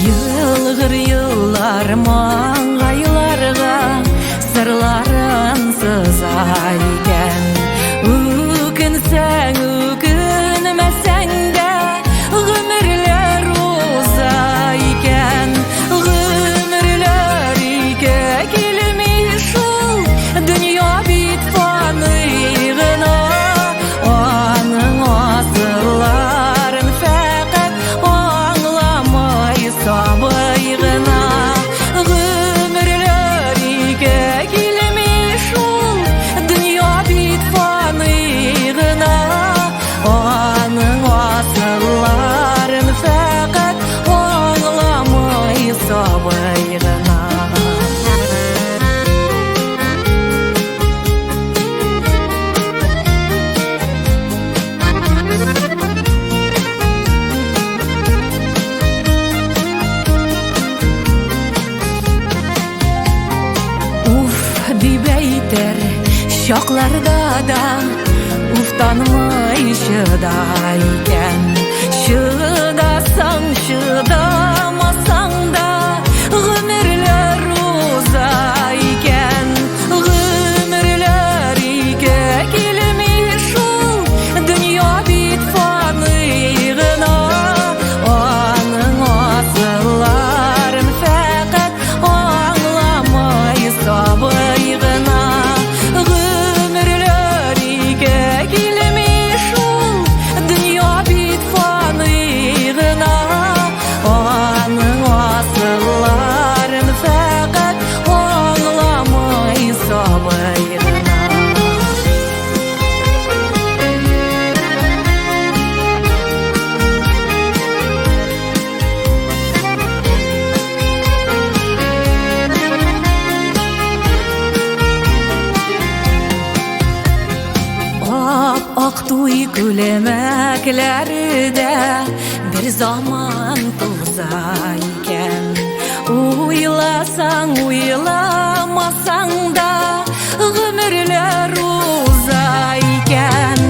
Йылгыр еллар маңгайларга сырларын сыза икән. Үкенсәң, үкенмәсәң дә, гомерләр уза икән. Гомерләр ике килми шул, дөнья бит фаный гына. Аның асылларын фәкать аңламый сабый гына. Гомерләр ике килми шул, дөнья бит фаный гына. Аның асылларын фәкать аңламый сабый гына. Уф дип әйтер чакларда да уфтанмый чыда икән. Чыдасаң, чыдамасаң да, гомерләр уза икән. Гомерләр ике килми шул, дөнья бит фаный гына. Аның асылларын фәкать аңламый сабый гына. Гомерләр ике килми шул, дөнья бит фаный гына. Аның асылларын фәкать аңламый сабый гына. Ап-ак туй күлмәкләре дә бер заман туза икән. Уйласаң, уйламасаң да, гомерләр уза икән.